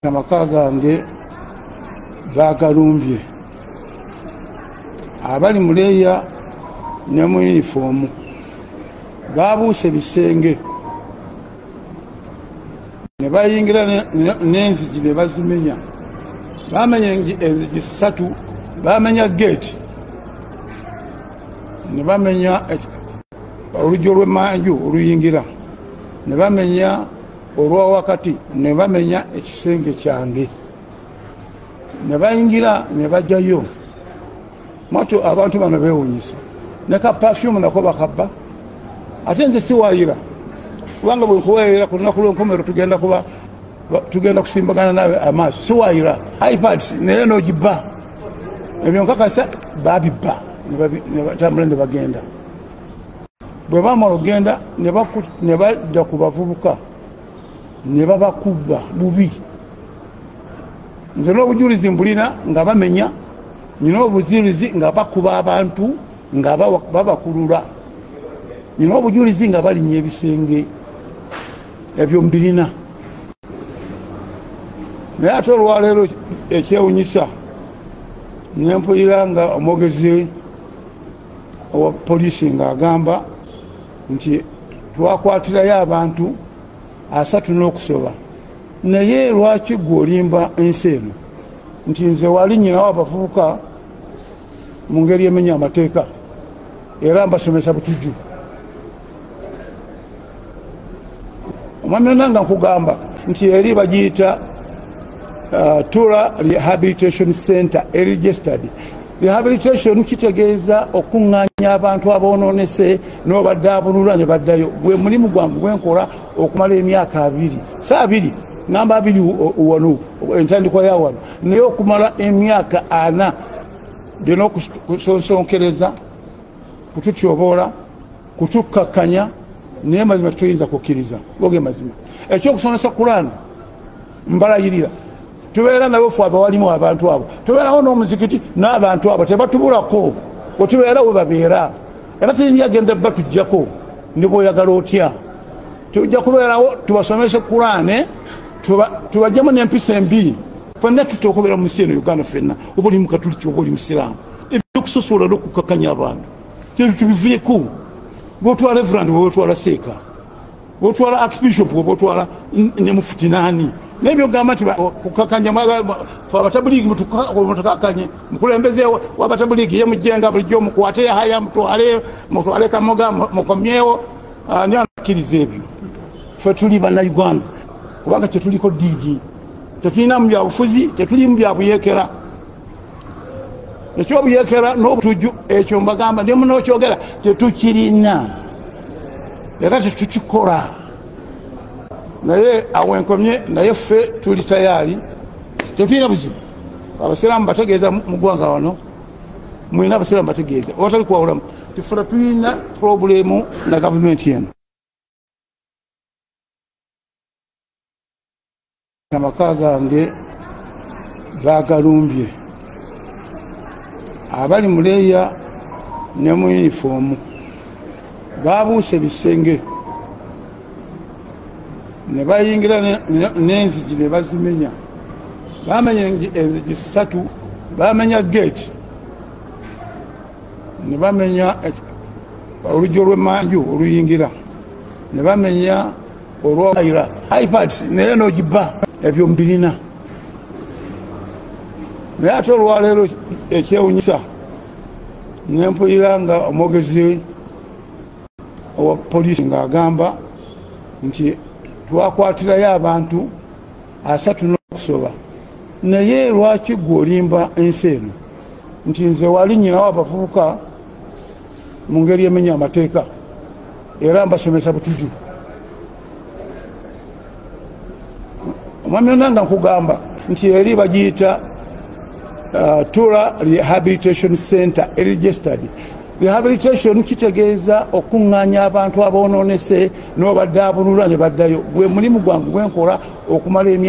Amaka gange bagalumbye, abali muleya ne mu yunifoomu babuuse ebisenge ne bayingira n'enzigi ne bazimenya. Bamenya enzigi ssatu, bamenya geeti ne bamenya oluggi olw'emmanju oluyingira, ne bamenya olwa wakati, ne bamenya ekisenge kyange, ne bayingira ne bajjayo. Mwatu abantu bano beewuunyisa, ne ka perfume nako bakabba. Ate nze siwaayira, kubanga bwe nkuwaayira ku lunaku lw'enkomerero tugenda kusimbagana naawe amaaso. Siwaayira iPads naye n'ogibba, ebyo nkakasa babibba ne batambula ne bagenda. Bwe bamala okugenda ne badda ku bavubuka ne babakuba bubi. Nze n'obujulizi mbulina nga bamenya, nina obujulizi nga bakuba abantu nga babakulula, nina obujulizi nga balinnya ebisenge, ebyo mbirina. Naye ate olwaleero ekyewunyisa, ne mpulira nga omwogezi owa poliisi ng'agamba nti twakwatirayo abantu 30 n'okusoba. Naye lwaki gwe olimba ensi eno nti nze wali nnyinawo abavubuka mu ngeri emenya amateeka era mbasomesa butujju? Omwami Onanga nkugamba nti eri bagiyita Tura Rehabilitation Center registered. Rehabilitation kitegeeza okuŋŋaanya abantu aboonoonese n'obaddaabulula ne baddayo. Gwe mulimu gwange gwenkola okumala emyaka 2, si 2, ngamba 2 wano entandikwa ya wano, naye okumala emyaka 4 byonna okusonsonkereza, kututyoboola, kutukkakkanya, naye mazima tetuyinza kukkiriza. Goge mazima ekyokusomesa Kulaani mbalayirira, tubeera nabo ffe abawalimu abantu abo, tubeerawo n'omuzikiti n'abantu abo, tebatubulako, wetubeera we babeera, era terinnya genda batujjako ne bw'oyagala otya. Tujja kubeerawo tubasomese Kulaani, tubajjemu n'empisa embi. Ffenna tutya okubeera mu nsi eno Uganda ffenna, oba oli Mukatuliki oba oli Musiraamu, ebyokusosola n'okukkakkanya abantu tubiveeko. Bw'otwala Reverend, bw'otwala Seeka, bw'otwala Archbishop, bw'otwala ne Mufuti naani, naye byogamba nti kukakanya fe abatabuligi mutukakanye, mukulembeze w'abatabuligi ye mujjenga bulijjo mukwate Yahaya, mutwale Kamoga, mukomyewo. Ani anakkiriza ebyo? Ffe tuli Bannayuganda, kubanga tetuliko ddiigi, tetulina mu byabufuzi, tetuli mu byabuyeekera. Ekyobuyeekera n'obutujju ekyo mbagamba ne munookyogera tetukirina era tetukikola. Naye awo enkomye, naye ffe tuli tayari, tetulina buzibu. Abasiraamu bategeeza mu ggwanga wano, mulina abasiraamu bategeeza awatali kwawulamu, tifuna tulina purobulemu na gavumenti eno. Amaka gange bagalumbye, abali muleya ne mu yunifoomu babuuse ebisenge ne bayingira n'enzigi ne bazimenya. Bamenya enzigi 3, bamenya geeti ne bamenya oluggi olw'emmanju oluyingira, ne bamenya olwa iPads naye n'ogibba, ebyo mbirina. Naye ate olwaleero ekyewunyisa, ne mpulira nga omwogezi owa poliisi ng'agamba nti twakwatirayo abantu 30 n'okusoba. Naye lwaki gwe olimba ensi eno nti nze wali nnyinawo abavubuka mu ngeri emenya amateeka era mbasomesa butujju? Omwami Onanga nkugamba nti eri bagiyita Tura Rehabilitation Center registered. Rehabilitation kitegeeza okuŋŋaanya abantu aboonoonese n'obaddaabulula ne baddayo. Gwe mulimu gwange gwenkola okumala emyaka